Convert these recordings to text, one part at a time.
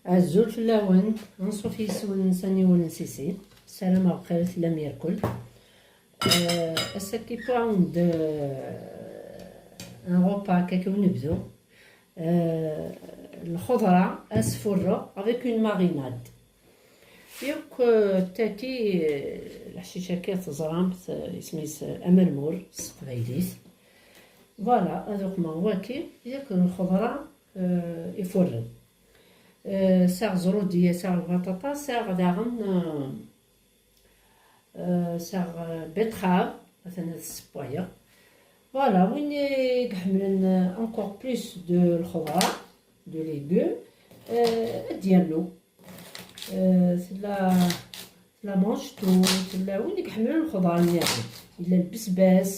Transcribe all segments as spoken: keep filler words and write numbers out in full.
Azul fell-awen, anṣuf yes-wen s aniwel n Sisi. Ssarameɣ bxir i tellam yerkul. Euh, ass-agi pour un de un repas akka ur nebdu. Euh, lxeḍra ad sfurreɣ avec une marinade. Yakk, euh, tagi, euh, leḥcic-agi teẓram-t, euh, isem-is, euh, amermur s teqbaylit. Voilà, ad uqmeɣ waki, yakk lxeḍra, euh, ifurren. Euh, sɛiɣ zrudiya, sɛiɣ lbaṭaṭa, sɛiɣ daɣen, euh, euh, sɛiɣ, euh, betterave, atan ad ssewwayeɣ. Voilà, win i iḥemmlen, euh, encore plus de lxeḍra, de légumes, euh, ad d-yernu. Euh, tella, tella manchetour, tella win i iḥemmlen lxeḍra nniḍen. Yella lbesbas,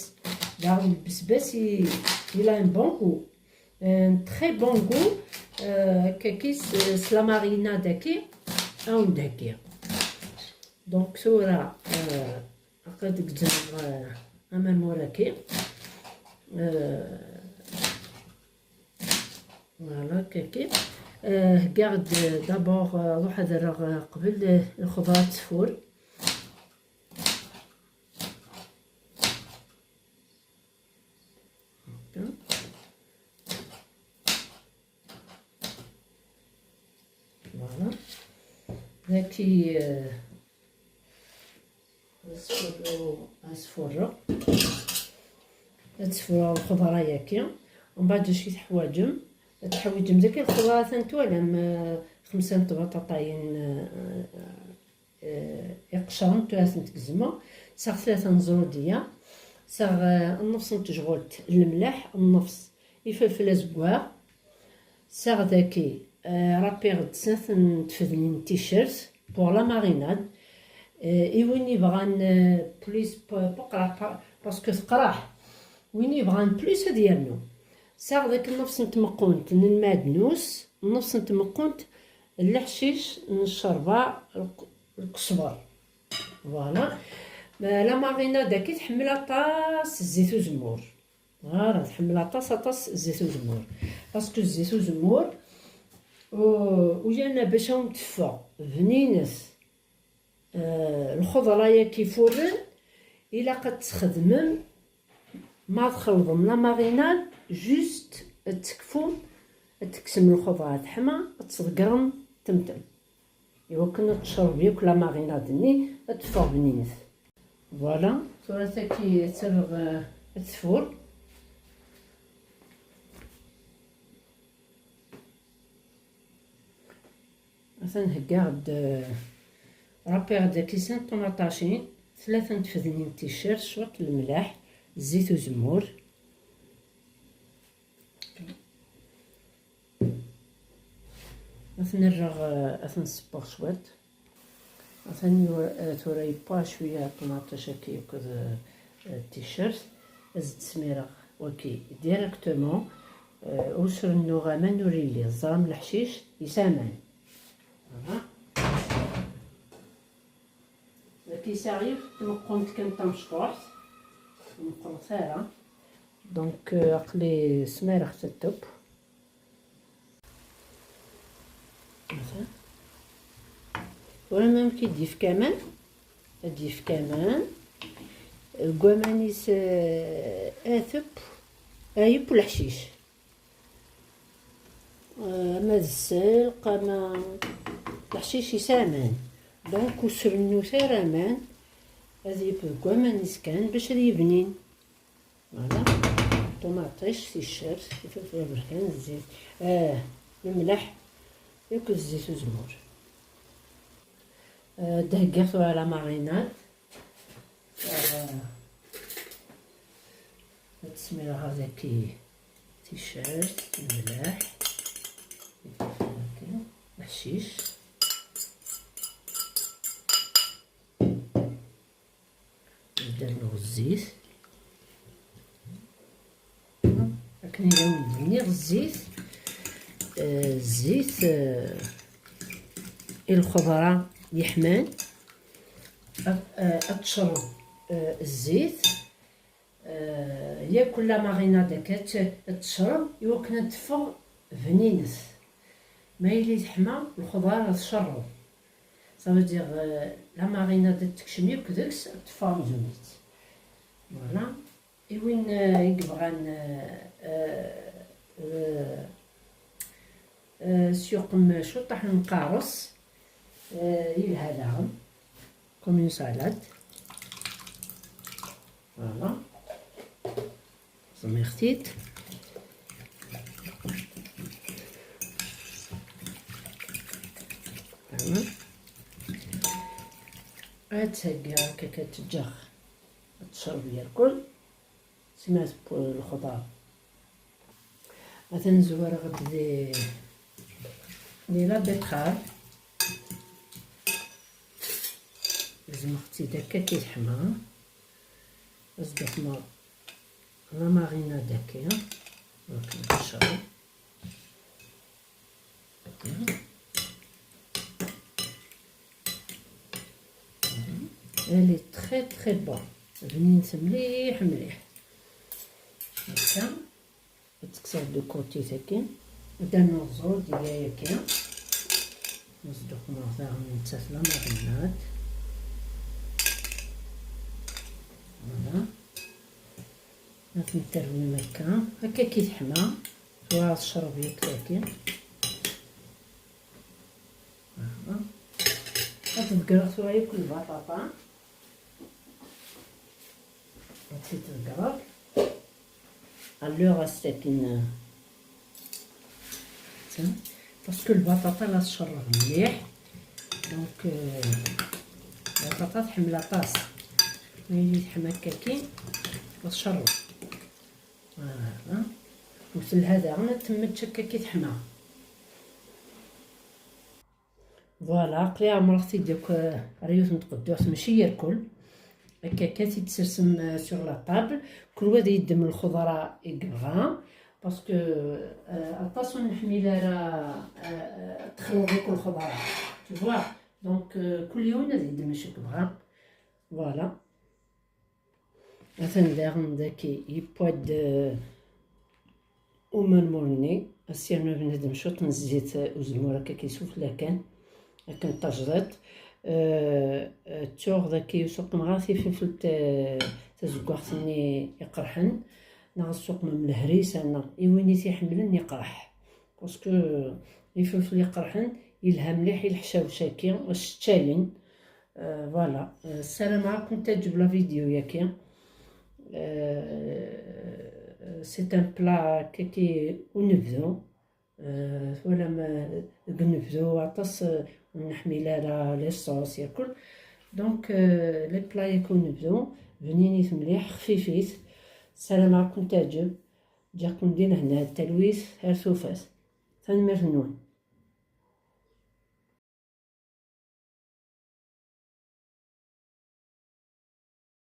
daɣen lbesbas i, il a un bon goût. Un très bon goût, euh, akkaki s, s la marinade-agi, ad wen-d-heggiɣ. Donc, tura, euh, aql-i deg ǧenb, euh, amermur-agi. Euh, voilà, akkaki. Euh, heggaɣ-d d'abord, euh, ruḥ ad rreɣ, euh, qbel, euh, lxeḍra ad tfur. Voilà. Daki, euh, asfurru, asfurru. Ad sfureɣ lxeḍra-yaki. Mbeɛd acu i teḥwaǧem? Ad teḥwiǧem daki lxeḍra, atan twalam, euh, xemsa n tbaṭaṭayin, euh, euh, iqecren, tura ad tent-gezmeɣ. Sɛiɣ tlata n zrudiya, sɛiɣ, euh, nnefs n tejɣult n lemleḥ, nnefs ifelfel azeggaɣ, sɛiɣ daki, euh, rriɣ-d snat n tfednin n ticcert pour la marinade. Euh, i win yebɣan, euh, plus p-, pour qraḥ, pa-, parce que teqraḥ. Win yebɣan plus ad yernu. Sɛiɣ daki nnefs n tmeqqunt n lmeɛdnus, nnefs n tmeqqunt n leḥcic n ccerba, lk-, lkesber. Voilà. Ma la marinade-agi tḥemmel aṭas zzit uzemmur. Voilà, tḥemmel aṭas, aṭas zzit uzemmur. Parce que zzit uzemmur, u-, uyanen bac ad wen-teffeɣ bninet, euh, lxeḍra-yagi ifurren, ilaq ad txedmem, ma txelḍem la marinade, juste ad tekfum, ad tekksem lxeḍra teḥma, ad tḍeggrem temtem. Iwakken ad tecreb yakk la marinade-nni, ad teffeɣ bninet. Voilà, tura tagi ad tt-rreɣ, euh, ad tfur. Atan heggaɣ-d, euh, rriɣ-d daki snat tmaṭacin, tlata n tfednin n ticcert, cwiṭ n lemleḥ, zzit uzemmur. Ad ten-rreɣ, euh, ad ten-ssewweɣ cwiṭ. Atan yura, eh, tura yewwa cwiya ṭumaṭic-agi akked, eh, ticcert. Ad s-d-smireɣ waki directement, eh, ur s-rennuɣ aman ur yelli. Teẓram leḥcic yesɛa aman. Aha. Daki yesɛa yiwet tmeqqunt kan tamecṭuḥt. Ur meqqret ara. Donc, eh, aql-i smireɣ-tt akk. Tura ma amek i d-yefka aman, ad d-yefka aman, deg waman-is, eh, atep, ayep leḥcic. Eh, ama d sselq, ama leḥcic yesɛa aman. Donc, ur srennut ara aman, ad yef deg waman-is kan bac ad yebnin. Voilà. Ṭumaṭic, ticcert, ifelfel aberkan, zzit, ah, lemleḥ, akked zzit uzemmur. Ah, ad d-heggiɣ tura la marinade. Ah, ad smireɣ daki ticcert, lemleḥ, ifelfel aberkan, leḥcic. Ad d-rnuɣ zzit. Akken i awen-d-nniɣ, zzit, eh, zzit, eh, i lxeḍra yeḥman, ad, eh, ad tecreḍ, eh, zzit, eh, yakk la marinade akka ad t-, ad tecreḍ i wakken ad teffeɣ bninet. Ma yili teḥma, lxeḍra ad tcerreḍ. Ça veut dire, euh, la marinade ad tekcem yakk deg-s, ad teffeɣ amzun-itt. Voilà. I win, euh, i yebɣan, euh, euh, euh, euh, s yuqem cuṭaḥ n mqares, euh, yelha daɣen. Comme une salade. Voilà. Ẓmiɣ-t-id. Voilà. Ad tt-heggiɣ akka, ad tt-ǧǧeɣ ad tecreb yerkul. Sima tewwi lxeḍra. Atan zwareɣ-d di, di la betterave. Gezmeɣ-tt-id akka ki teḥma. Ad s-d-afmeɣ la marinade akka. Donc, nqeccer. Elle est très, très bonne. Bnint mliḥ, mliḥ. Akka. Ad tekkseḍ de côté tagi. Da nuẓu deg-a akka. Nesduqmeɣ daɣen nettat la marinade. Voilà. Ad ten-terwim akka. Akka ki teḥma. Tura tecreb yakk tagi. Voilà. Ad ḍeggreɣ tura yakk lbaṭaṭa. Ad tt-id-ḍeggreɣ. Alluɣ-as takin, euh, tiens, parce que lbaṭaṭa la tcerreḍ mliḥ. Donc, euh, lbaṭaṭa tḥemmel aṭas. Ma yili teḥma akka ki, la tcerreḍ. Voilà. U telha daɣen ad temmečč akka ki teḥma. Voilà, aql-i ɛemreɣ-t-id akk, euh, ar yiwet n tqedduṛt, mačči irkul. Akka, akka, ad t-id-tsersem, euh, sur la table. Kul wa ad yeddem lxeḍra i yebɣa, parce que, euh, aṭas ur neḥmil ara, euh, ad texleḍ akk lxeḍra. Tu vois? Donc, euh, kul yiwen ad yeddem acu i yebɣa. Voilà. Atan daɣen daki yewwa-d, euh, umermur-nni, ad s-yernu bnadem cwiṭ n zzit, uh, uzemmur akka k-isufella kan, akken d tajdiṭ. Uh, uh, ttuɣ daki ur suqmeɣ ara tifelfelt, uh, tazeggaɣt-nni iqerḥen, neɣ ad suqmem lehrisa, neɣ i win i t-iḥemmlen iqerḥ. Parce que, uh, ifelfel iqerḥen yelha mliḥ i leḥcawec-agi, s ččalin. Euh, voilà. Euh, ssarameɣ ad kent-teɛǧeb la vidéo-yagi. Euh, c'est un plat kaki unebdu. Euh, twalam, euh, deg unebdu aṭas, euh, ur neḥmil ara les sauces yakul. Donc, euh, les plats yakul unebdu, bninit mliḥ, xfifit. Ssarameɣ ad kent-teɛǧeb. Ǧǧiɣ-ken di lehna, talwit ar tufat. Tanemmirt-nwen.